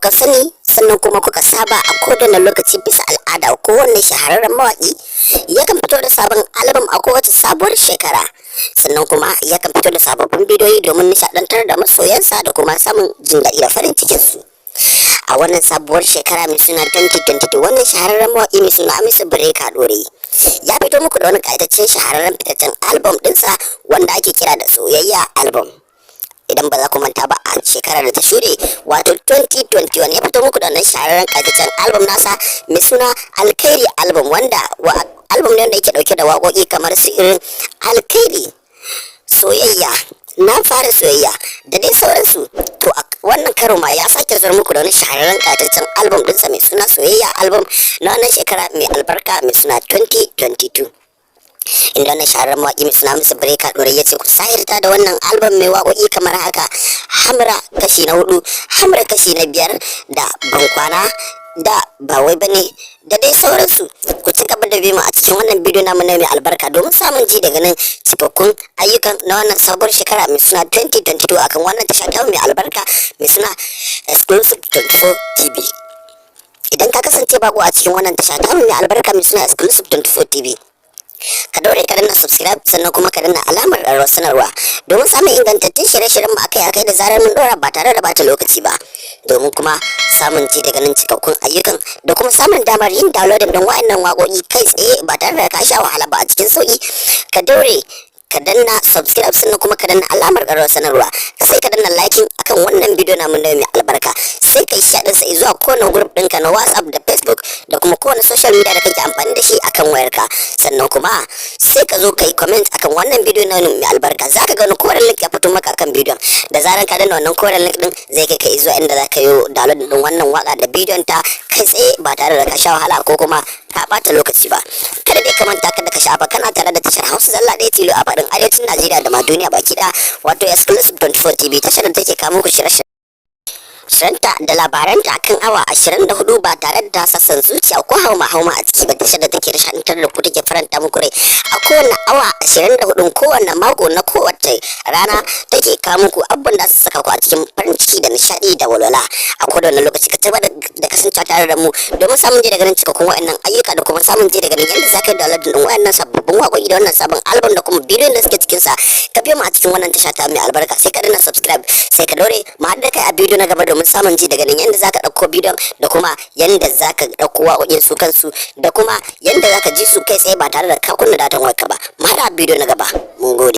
kuka sani, sannan kuma kuka saba, a kowane lokaci bisa al'ada kowanne shahararren mawaƙi yakan fito da sabon album a kowace sabuwar shekara, sannan kuma yakan fito da sababbin bidiyoyi domin nishaɗantar da masoyansa da kuma samun jin daɗi da farin cikinsu. A wannan sabuwar shekara mai suna 2022, wannan shahararren mawaƙi mai suna Hamisu Breaker Ɗorayi ya fito muku da wani ƙayataccen shahararren fitaccen album ɗinsa wanda ake kira da Soyayya Album. Idan ba za ku manta ba, a shekarar da ta shuɗe, wato 2021, ya fito muku da wannan shahararren ƙayataccen album nasa mai suna Alkhairi Album, wanda album ne wanda yake ɗauke da waƙoƙi kamar su irin Alkhairi, Soyayya, Na Fara Soyayya da dai sauransu. To, a wannan karo ma ya sake zuwa muku da wani shahararren ƙayataccen album ɗinsa mai suna Soyayya Album na wannan shekara mai albarka mai suna 2022, inda wannan shahararren mawaƙi mai suna Hamisu Breaker Ɗorayi ya ce ku sahirta da wannan album mai waƙoƙi kamar haka: Hamra kashi na hudu, Hamra kashi na biyar, da Bankwana, da Ba Wai Bane, da dai sauransu. Ku ci gaba da bi mu a cikin wannan bidiyo namu na mai albarka domin samun ji daga nan cikakkun ayyukan na wannan sabuwar shekara mai suna 2022 akan wannan tasha ta mai albarka mai suna Exclusive 24 TV. Idan ka kasance bako a cikin wannan tasha ta mai albarka mai suna Exclusive 24 TV, ka daure ka danna subscribe, sannan kuma ka danna alamar ƙararrawar sanarwa domin samun ingantattun shirye-shiryen mu akai-akai da zarar mun dora ba tare da bata lokaci ba, domin kuma samun ji daga nan cikakkun ayyukan da kuma samun damar yin downloading don wa'annan waƙoƙi kai tsaye ba tare da ka sha wahala ba a cikin sauƙi. Ka daure ka danna subscribe, sannan kuma ka danna alamar ƙararrawar sanarwa, sai ka danna liking akan wannan bidiyo namu na mai albarka, sai ka yi share ɗinsa zuwa kowane group ɗinka na WhatsApp da Facebook da kuma kowane social media da kake amfani da shi akan wayarka. Sannan kuma sai ka zo ka yi comment akan wannan bidiyo na mai albarka. Za ka ga wani koren link ya fito maka akan bidiyon. Da zaran ka danna wannan koren link din, zai kai ka zuwa inda za ka yi download din wannan waka da bidiyon ta kai tsaye ba tare da ka sha wahala ko kuma ka bata lokaci ba. Kada dai ka manta, kada ka sha'afa, kana tare da tashar Hausa zalla ɗaya tilo a faɗin arewacin Najeriya da ma duniya baki ɗaya, wato Exclusive 24 TV, tashar da take kawo muku shirye shirye da labaranta akan awa 24 ba tare da sassan zuciya ko hauma hauma a ciki ba, tashar da take nishaɗantar da ku, take faranta muku rai a kowane awa 24, kowane mako, na kowace rana, take kawo muku abubuwan da su saka ku a cikin farin ciki da nishaɗi da walwala a kowane lokaci. Ka tabbatar da kasancewa tare da mu domin samun ji da ganin cikakkun wa'annan ayyuka da kuma samun ji da ganin yadda za ka yi download din wa'annan sababbin waƙoƙi da wannan sabon album da kuma bidiyon da suke cikin sa. Ka biyo mu a cikin wannan tasha ta mai albarka, sai ka danna subscribe, sai ka daure mu haɗu da kai a bidiyo na gaba domin samun ji da ganin yadda zaka ɗauko bidiyon da kuma yadda zaka ɗauko waƙoƙin su kansu da kuma yadda zaka ji su kai tsaye ba tare da ka kunna datan wayarka ba. Mu haɗa bidiyo na gaba. Mun gode.